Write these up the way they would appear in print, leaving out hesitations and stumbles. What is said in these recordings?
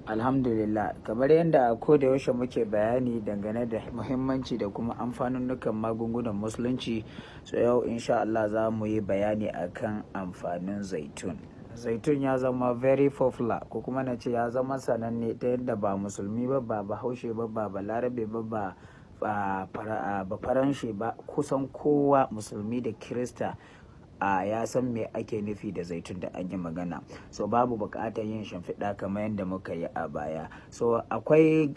Alhamdulillah, kamar yadda a koda yaushe muke bayani dangane da muhimmanci da kuma amfanunnukan magungunan Musulunci. So yau insha Allah za mu yi bayani akan amfanin zaitun. Zaitun ya zama very popular, ko kuma na ce ya zama sananne, ta yadda ba Musulmi ba, ba Bahaushe ba, ba Balarabe ba, ba Faranshe ba, kusan kowa, Musulmi da Kirista, a ya san me ake nufi da zaitun da an yi magana. So babu buƙatar yin shimfiɗa kamar yadda muka yi a baya. So akwai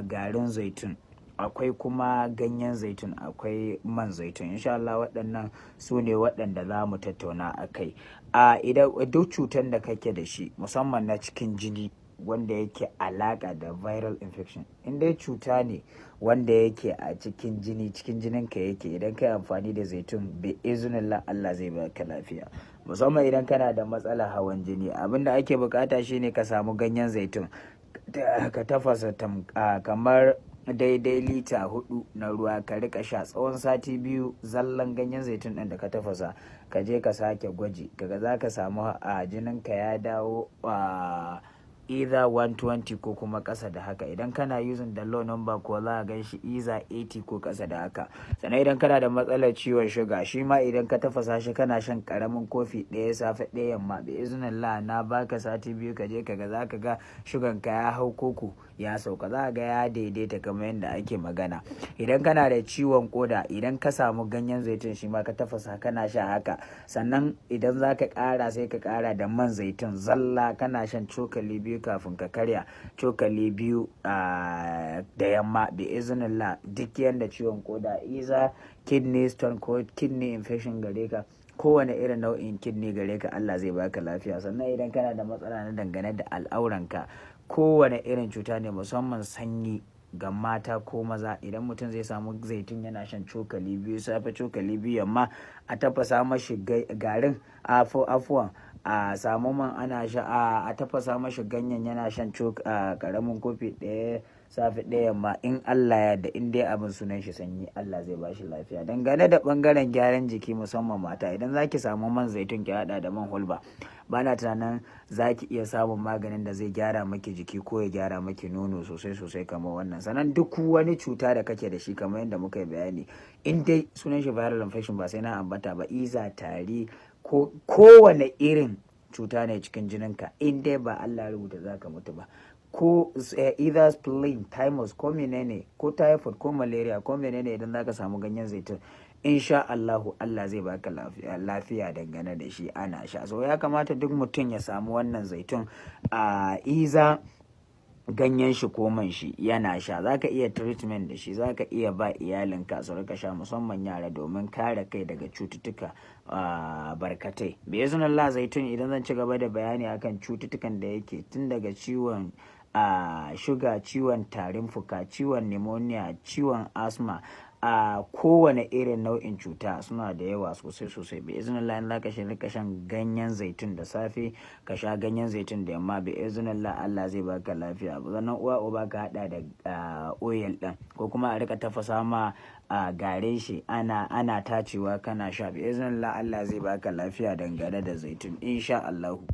garin zaitun, akwai kuma ganyen zaitun, akwai man zaitun. Insha Allah waɗannan su ne waɗanda za mu tattauna a kai. A idan duk cutar da kake da shi, musamman na cikin jini wanda yake alaƙa da viral infection, in dai cuta ne wanda yake a cikin jini, cikin jininka yake, idan ka yi amfani da zaitun, bi iznillah Allah zai baka lafiya. Musamman idan kana da matsalar hawan jini, abinda ake bukata shine ka samu ganyen zaitun, ka tafasa kamar daidai lita 4 na ruwa, ka rika sha tsawon sati 2, zallan ganyen zaitun ɗin da ka tafasa. Ka je ka sake gwaji, kaga za ka samu a jininka ya dawo a either 120 ko kuma ƙasa da haka. Idan kana using the low number ko za a gan shi either 80 ko ƙasa da haka. Sannan idan kana da matsalar ciwon shuga, shi ma idan ka tafasa shi kana shan ƙaramin kofi ɗaya safe, ɗaya yamma, bi iznillah na baka sati 2, ka je kaga za ka ga shugan ka ya hau koko ya sauka, za ga ya daidaita kamar yadda ake magana. Idan kana da ciwon koda, idan ka samu ganyen zaitun shi ma ka tafasa kana sha haka, sannan idan za ka ƙara sai ka ƙara da man zaitun zalla, kana shan cokali 2 kafin ka karya, cokali 2 da yamma, bi iznillah duk yanda ciwon koda, either kidney stone ko kidney infection gare ka, kowane irin nau'in kidney gare ka, Allah zai baka lafiya. Sannan idan kana da matsala na dangane da al'auranka, kowane irin cuta ne, musamman sanyi ga mata ko maza, idan mutum zai samu zaitun yana shan cokali 2 safe, cokali 2 yamma, a tafasa mashi garin, afuwan, a samu man ana sha, a tafasa mashi ganyen yana shan karamin kofi ɗaya safe, ɗaya yamma, in Allah ya da in dai abin sunan shi sanyi, Allah zai bashi lafiya. Dangane da bangaren gyaran jiki, musamman mata, idan zaki samu man zaitun ki hada da man hulba, bana tunanin zaki iya samun maganin da zai gyara maki jiki ko ya gyara maki nono sosai sosai kamar wannan. Sannan duk wani cuta da kake da shi, kamar yadda muka yi bayani, in dai sunan shi viral infection, ba sai na ambata ba, either tari ko kowane irin cuta ne cikin jininka, in dai ba Allah ya rubuta zaka mutu ba, ko either spleen, thymus ko menene, ko typhoid ko malaria ko menene, idan zaka samu ganyen zaitun, insha Allahu Allah zai baka lafiya dangane da shi ana sha. So ya kamata duk mutum ya samu wannan zaitun, a either ganyen shi ko man shi, yana sha. Zaka iya treatment da shi, zaka iya ba iyalinka su rika sha, musamman yara, domin kare kai daga cututtuka barkatai. Bi iznillah zaitun, idan zan ci gaba da bayani akan cututtukan da yake, tun daga ciwon a shuga, ciwon tarin fuka, ciwon pneumonia, ciwon asthma, a kowane irin nau'in cuta, suna da yawa sosai sosai. Bi iznillah in zaka shi rika shan ganyen zaitun da safe, ka sha ganyen zaitun da yamma, bi iznillah Allah zai baka lafiya. Sannan uwa uba ka hada da oil din, ko kuma a rika tafasa ma a gare shi ana tacewa kana sha, bi iznillah Allah zai baka lafiya dangane da zaitun, insha Allahu.